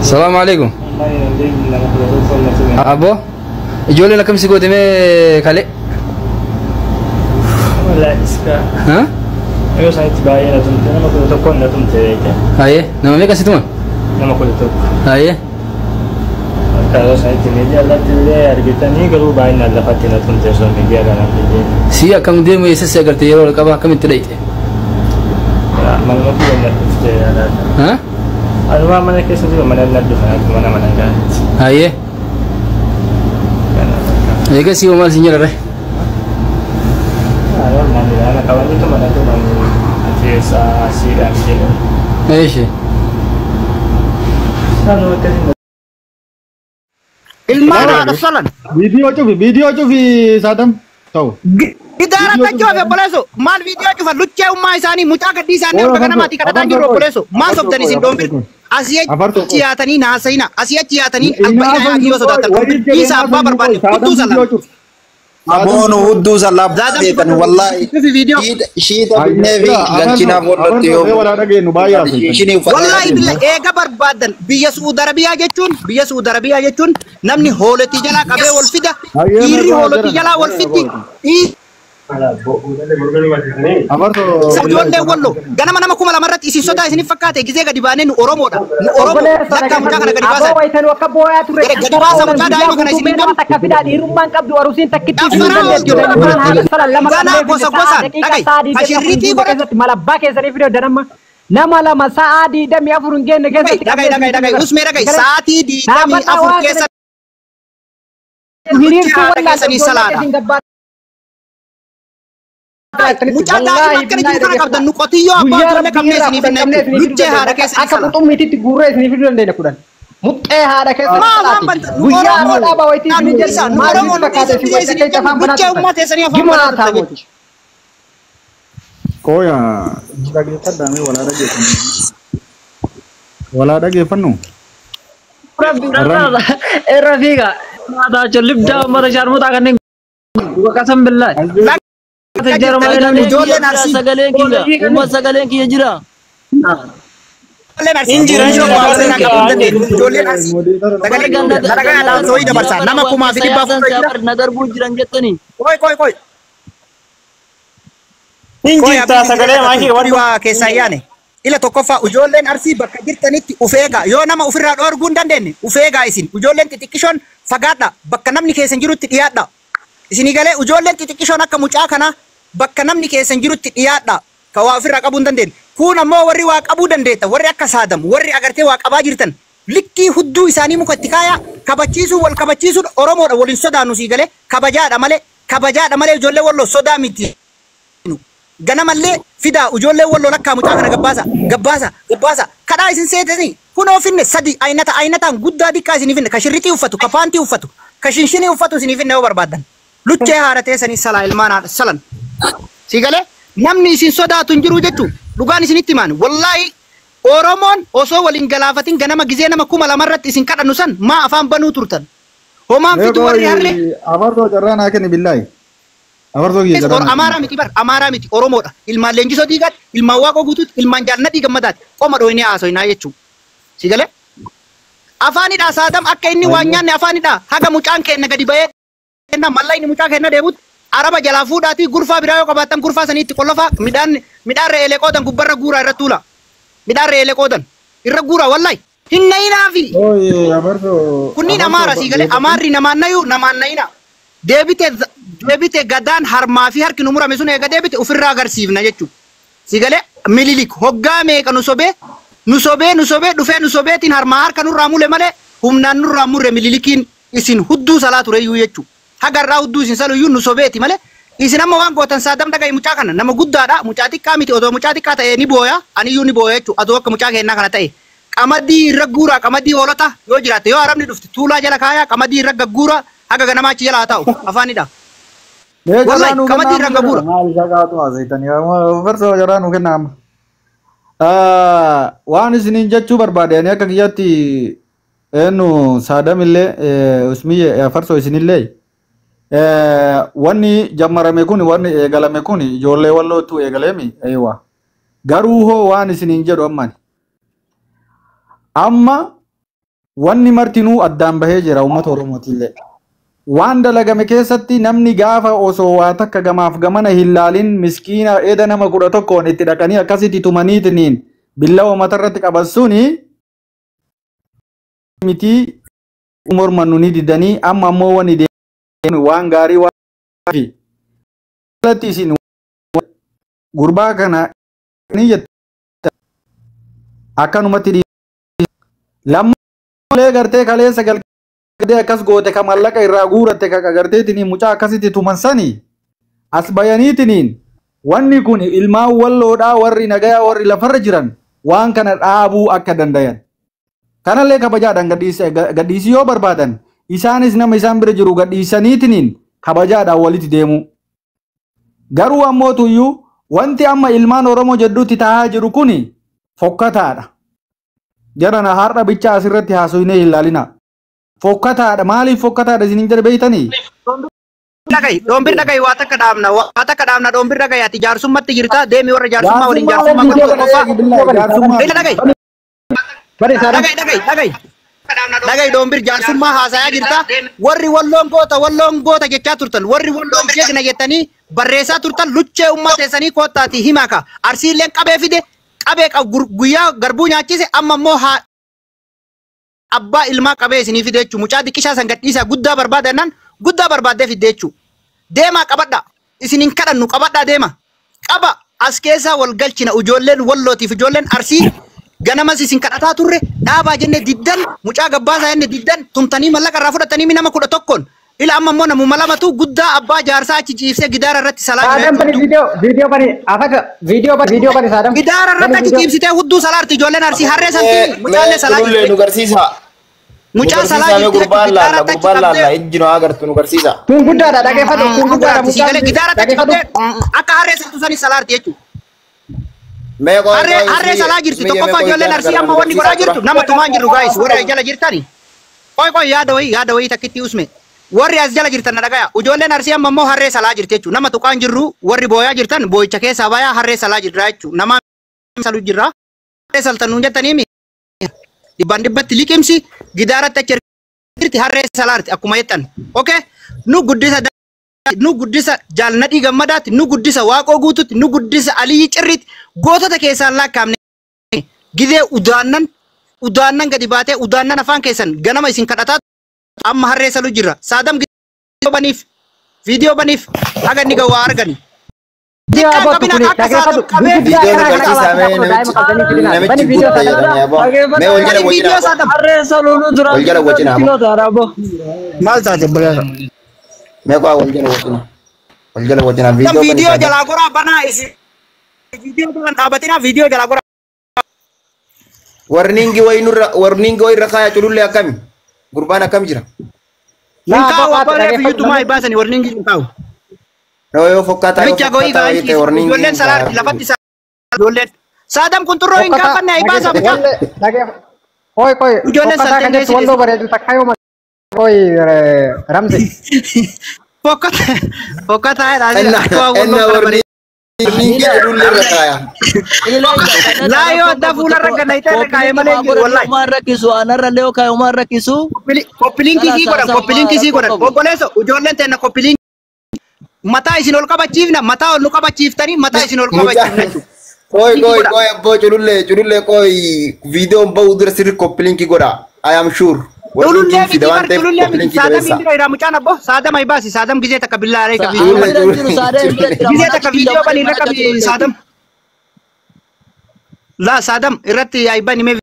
Salaamu alaikum. Abbo ijoolleen akkam si goote mee kale? Ha? Yoo isaanitti baay'ee na tumte, nama 11 na tumte beekte. Hayyee, nama meeqa si tuman? Nama 11. Hayyee. Akka yeroo isaanitti miidiyaa irratti illee argitanii, garuu baay'inaan lafatti na tumte osoo miidiyaa kanaan illee. Si akkam deemu, eessa si agarte, yeroo qaba akkamitti dhayite? Manuma kiyya na dhufte yaadaata. Ha? Anumaa mana keessa jiru, mana na dhufe mana mana gaatti. Hayyee. Egaa si maal sin jedharre? Ana qabaniitu mana tuman, ati eessa asiidhaan jedhan. Eeshi. Sanuma akkasii. Ilmaan haadha salan. Viidiyoo cufi, viidiyoo cufi, Saadam. Ta'u. Gidaara tachoo fi obboleessu maal viidiyoo cufa? Luchee ummaa isaanii mucaa gaddii isaanii harka ganamaati kadhataan jiru. Obboleessu, maal sobdan isin dhoonfir? Asii achi yaatanii naasayina, asii achi yaatanii alba'ina yaati yoo sodaatan dhiisa abbaa barbaanne hudduu salan. Aboonu hudduu sallaa beekan wallaahi. Cufi viidiyoo. Shiita binnee fi galchinaaf wallatti yoo Walaa dhageenyu baay'ee haasoftan. shinii uffata. Wallahi billa eega barbaadan biyya Suudi Arabiyaa jechuun, biyya Suudi Arabiyaa jechuun namni hoolotii jalaa qabee wal fida, dhiirri hoolotii jalaa wal fiddi. Amartoo. Ijoollee Wallo ganama nama 2000 irratti isin sodaa isiniif fakkaate gizee gadi baanee, nu Oromoodha. Nu Oromoo lakkaa mucaa kana gadi Aboo baasan. wayitanu akka booyaa turre. Gadi baasa mucaa daa'ima kana isin hin Nama takka fidaa, dhiirummaan qabdu arusiin takkitti Affaraa ol jiru. Lama Ganaa gosa gosaan dhaga'i. Kashirriitii godhatu. Malabbaa keessanii fidee danamma nama lama sa'aa 24 hin geenne keessatti. Dhaga'i, dhaga'i, dhaga'i. Usmee dhaga'i. Sa'aatii 24 keessa Hiriirtuu haadha keessanii salaadha. Mucaa daa'ima akkana jiru kana qabdan, nu qotiyyoo abbaa ijoollee qabnee isiniif hin jechuudha. Luchee haadha keessanii Akka salaadha. quxummiititti guurree isiniif fiduu dandeenya 10. Muxxee haadha keessanii Maal salaati. waan banta? Nu Guyyaa Oromoo dhaabaa wayitii nu isinii dhiisa, jedhu nu maal Oromoo isin nu fakkaate dhiisa, isin biyya isinii wayita jennu afaan luchee banaa ummaa teessanii afaan Gimaa banaa turtan taamooti. jechuudha. Qooya dhageeffadhaa, walaa dhageeffannu. Walaa dhageeffannu. Irra fiiga. Maataa libdaa uummata shaarmuxaa kanneen qasam billaa. Ijoolleen Arsii Sagaleen kiyya uummata, sagaleen kiyya jira. Ijoolleen Arsii ijoolleen qabuu hin dandeenyu. Ijoolleen Arsii sagalee dhagayaa dhaamsoo dabarsaa nama 1400 jira. Na darbuu jiran jettanii. Qoy, qoy, qoy. Injirtaa sagalee maakii warri waa keessaa yaane. Ila tokkoffaa, ijoolleen Arsii bakka jirtanitti ufeegaa, yoo nama ofirraa dhoorguu hin dandeenye ufeegaa isin. Ijoolleen xixiqqishoon fagaadha, bakka namni keessan jirutti dhiyaadha. Isinii galee? Ijoolleen xixiqqishoon akka mucaa kana bakka namni keessan jirutti dhiyaadha. Ka waa ofirraa qabuu hin dandeenye. Kun ammoo warri waa qabuu dandeetta, warri akka Saadam, warri agartee waa qabaa jirtan, likkii hudduu isaanii muka itti kaayaa kabachiisuu, wal kabachiisuun Oromoodha, waliin sodaannu sii galee, kabajaadha malee, kabajaadha malee, ijoollee Walloo sodaa miti. Ganamallee fidaa ijoollee Walloo, lakkaa mucaa kana gabbaasa, gabbaasa, gabbaasa. Kadhaa isin seetanii kunoo finne sadi aynata aynataan guddaa diqqaa isinii finne, ka shirrixii uffatu, ka paantii uffatu, ka shinshinii uffatu isinii finne yoo barbaaddan. Luchee haadha teessanii salaa, ilmaan haadha salan. Si galee? Namni isin sodaatu hin jiru jechuun dhugaan isinitti himaan. Wallaahi Oromoon osoo waliin galaafatin ganama gizee nama 2000 irratti isin kadhannu san maa afaan banuu turtan? Homaan fitu warri harree. Amartoo, carraa naa kenni billaahi. Amartoo kiyya carraa naa kenni. Amaaraa miti bar, Amaaraa miti, Oromoodha. Ilmaan Leenjisoo Diigaati, ilmaan Waaqoo Guutuuti, ilmaan Jaalladhii Gammadaati. Qoma dhooynee haasoynaa jechuudha. Si galee? Afaanidha Saadam, akka inni waan nyaanne afaanidha. Haga mucaan keenya gadi bahee kenna mallaqni mucaa keenya deemutti araba jalaa fuudhaatii gurfaa biraa yoo qabaattan gurfaa sanii itti qollofaa, midhaan midhaan re'eelee qoodan gubbarra guuraa irra tuula. Midhaan re'eelee qoodan irra guuraa, wallahi. Hin nayinaafi. Ooyee amartoo. Kunniin Amaara, sii galee? Amaarri namaan nayu, namaan nayina. Deebite deebite, gadaan harmaa fi harki nu murame sun eega deebite ofirraa agarsiifna jechuudha. Si galee? Mililik hoggaa meeqa nu sobee, nu sobee, nu sobee dhufee, nu sobeetiin harmaa harka nurraa mule malee humnaan nurraa murre. Mililikiin isin hudduu salaa tureyyuu jechuudha. Hagarraa hudduu isin saluyyuu nu sobeeti malee. Isin amma waan gootan, Saadam dhaga'i, mucaa kana nama guddaadha, mucaa xiqqaa miti. Otoo mucaa xiqqaa ta'e ni booya, aniyyuu ni booya jechuudha, otoo akka mucaa kennaa kana ta'e. Qamadii irra guuraa, qamadii hoolota yoo jiraatte, yoo arabni dhufte tuulaa jala kaayaa, qamadii irra gagguuraa, haga ganamaa achi jala haa taa'u, afaanidha. Wallahi qamadii irra gagguura. Maal shaqaatu haasaytanii? Amartoo, carraa nuu kenna amma. Waan isiniin jechuu barbaade, ani akka kiyyaatti eenyu Saadam illee Usmiyye Afarsoo isinillee, wanni jammarame kun, wanni eegalame kun ijoollee Wallootu eegaleemi eewa. Garuu hoo waan isiniin jedhu ammani. Amma Wanni martinuu addaan bahee jira uummata Oromootiillee. Waan dalagame keessatti namni gaafa osoo waa takka gamaaf gamana hin laalin miskiina eda nama 11 itti dhaqanii akkasitti tumaniitiniin billawa matarratti qaban suni miti mormannu ni didanii amma ammoo wanni deemu waan gaarii waan fi alatti isin gurbaa kana ni jetta akkanumatti lammalee gartee kaleessa galgee akkas goote ka mallaqa irraa guuratte ka garteetiniin mucaa akkasitti tuman sanii as bayaniitiniin wanni kun ilmaan walloodhaa warri nagayaa warri lafarra jiran waan kana dhaabuu akka dandayan. Kanallee kabajaadhaan gadhiisii yoo barbaadan isaanis nama isaan bira jiru gadhiisaniitiniin kabajaadhaan walitti deemu. Garuu ammoo tuyyuu wanti amma ilmaan Oromoo jedhutti taa'aa jiru kuni fokkataadha. Jarana har'a bicha asirratti haasofnee hin laalina. Fokkataadha. Maaliif fokkataadha isiniin jedhe beeytanii? Dhagahi, doombir dhagahi waa takka dhaabna, waa takka dhaabna doombir dhagahi ati jaarsummaatti jirta deemi warra jaarsummaa waliin jaarsummaa godhu tokkoffaa. Ila dhagahi. Dhagahi dhagahi dhagahi. Dhagahi doombir jaarsummaa haasayaa jirta. Warri walloon goota walloon goota jechaa turtan warri walloon jeegna jettanii barreessaa turtan luchee ummaa teessanii koottaati himaa ka. Arsiilleen qabee fide qabee guyyaa garbuu nyaachise amma immoo haa abbaa ilmaa qabee isinii fide jechuudha. Mucaa xiqqishaa san gadhiisaa guddaa barbaadannaan guddaa barbaaddee fidde jechuudha. Deemaa qabadha. Isin hin kadhannu qabadhaa deema. Qaba as keessaa wal galchina ijoolleen wallootiif ijoolleen arsii ganamas isin kadhataa turre dhaabaa jenne diddan mucaa gabbaasaa jenne diddan tumtanii mallaqa irraa fudhatanii nama 11 ila amma immoo namuma lamatu guddaa abbaa jaarsaa achi ciibsee gidaara irratti salaa jira. Saadam bani viidiyoo viidiyoo bani afaka viidiyoo bani viidiyoo bani Saadam. Gidaara irratti achi ciibsitee hudduu salaarti ijoolleen arsii harree santii mucaallee salaa Culullee nu garsiisa. Mucaa salaa Mee jirti gurbaan gidaara laalla irratti achi gurbaan laalla qabdee ijji nu agartu nu garsiisa. Kun guddaadha dhageeffadhu kun guddaadha Guddaadha mucaan gidaara irratti achi dhageeffadhu. qabdee akka harree santu sanii salaarti jechuudha. Mee qoy Harree qoy harree salaa jirti tokkoffaa ijoolleen arsii amma wanni godhaa jirtu nama tumaa hin jirru gaayis warri as jala jirtani. Qoy qoy yaada wayii takkitti usme. Warri as jala jirtan na dhagaya ijoolleen arsii amma immoo harree salaa jirti jechuudha. Nama tuqaa hin jirru warri booyaa jirtan boo'icha keessaa bayaa harree salaa jirra jechuudha. Nama salu jirra. Harree saltan nuun jettanii mi dhibbaan dhibbatti liqimsi gidaaratti achi jirti harree salaarti akkuma jettan. Okay nu guddisa nu guddisa jaalnadhii gammadaatti nu guddisa waaqoo guututti nu guddisa aliyyi cirriitti gootota keessaan lakkaa'amne gidee udaannan udaannan gadi baatee udaannan afaan keessan ganama isin kadhataa amma harree saluu jirra saadam viidiyoo baniif haga inni gawaa argani. Viidiyoo Xiqqaan abbootu qabina kuni akka saadam dhageeffadhu. qabee Guddaa Viidiyoo nu kana kana garsiisa qabaatee mee daa'ima qabdanii fidinaa. namichi Bani viidiyoo guddaa Saadam. jedhanii aboo. Mee wal jala Bani viidiyoo wajjin saadam Harree saluunu dura Wal jala wajjin aboo. kiloo taara aboo. maal taate balaasa. Mee qoy wal jala wajjin. Wal jala wajjin Kan viidiyoo bani viidiyoo Saadam. jalaa goraa banaa isin viidiyoo jalaan dhaabatinaa viidiyoo jalaa goraa. Warningi wayi nurra warningi wayi irra kaaya culullee akkami? Gurbaan akkam jira? Hin Laa kaa'u abbaa abbaa reefu dhageeffadhu. iyyuu tumaa hin baasani warri hin kaa'u. Yoo yoo fokkataa yoo Namicha goyii fokkataa wayii ta'e warningi ijoolleen hin salaarti kaaya. lafatti ijoolleen. Saadam kun xurroo hin Fokkataa gaafanne ayi baasaa mucaa. dhageeffadhu. Qoy qoy Ijoolleen fokkataa salteen kan jettu walloo bareedu takka yoo qoy Ramzi. Fokkataa Enna jedhaa. enna warningi culullee irra kaaya. Laa yoo adda fuularra ganna itee kaa'ee malee hin jiru wallahi. Umaan rakkisu anarra illee kaa'e umaan rakkisu. Koppiliinkii sii godhan koppiliinkii sii godhan obboleesso ijoolleen teenna koppiliinkii mataa isin ol qabachiifna mataa ol nu qabachiiftanii mataa isin ol qabachiifna jechuudha. Qoy qoy qoy abboo culullee culullee qoy viidiyoon ba'uu dura sirri koppilinkii godha. I am sure. Culullee Warningiin miti fida bar waan ta'eef culullee miti koppilinkii saadam jabeessa. bira jira mucaan abbo saadam ayi baasi saadam gizee takka billaa alee Culullee Bira jiru culullee saadam bira jira. gizee takka viidiyoo bani irra qabi saadam. Laa saadam irratti ayi bani mee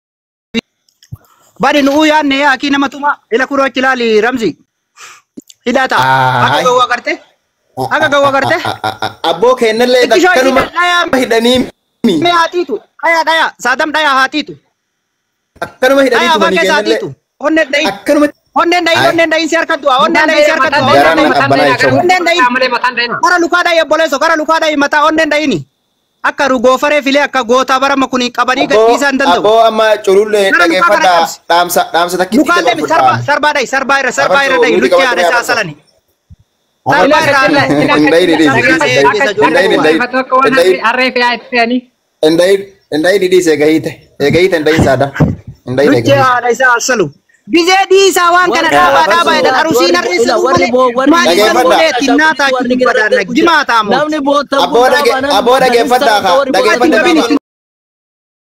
bani nu'uu yaanne yaa akii nama tuma ila kuroo achi ilaali ramzi. Hidhaa ta'a. Akka Ayi. gowwaa garte. Akka gowwaa garte. Abboo kennallee Xiqqishoo akkanuma dhayaa hidhanii mee haatiitu. Dhayaa dhayaa saadam dhayaa haatiitu. akkanuma hidhanii Dhayaa afaan tumanii keessa kennallee haatiitu. Onneen dhayin. akkanuma Onneen dhayin Ayi. onneen dhayin si harka du'a. Onneen dhayin si harka du'a. Onneen Garaan dhayin. abbanaa jechuudha. Onneen dhayin. Kara lukaa dhayi obboleesso kara lukaa dhayi mataa onneen dhayini. Akka rugoofaree filee akka gootaa barama kun qabanii gadhiisaa hin danda'u. Abboo amma culullee Gara lukaa kana dhageeffadhaa qabsi. dhaamsa dhaamsa takkitti Lukaan deemi sarbaa dabarfadhaa. sarbaa dhayi sarbaa irra sarbaa irra dhayi Abartoo, luchi haadha isaa nuti salani. Sarbaa irra Hindayin hindayin hindayin Harree fe'aa itti fe'anii. hindayin hindayin hidhiis eegahiite eegahiite hindayin saada hindayin Luchi eegahiite. haadha isaa asalu. Gizee dhiisaa waan kana dhaabaa dhaabaa jedhan arusiin harreessa malee maaliif Dhageeffadhaa. ulee ittiin naataa jiru badaanna gimaataa moo. Namni boontan Abboo dhageeffadhaa kaa. Dhageeffadhaa.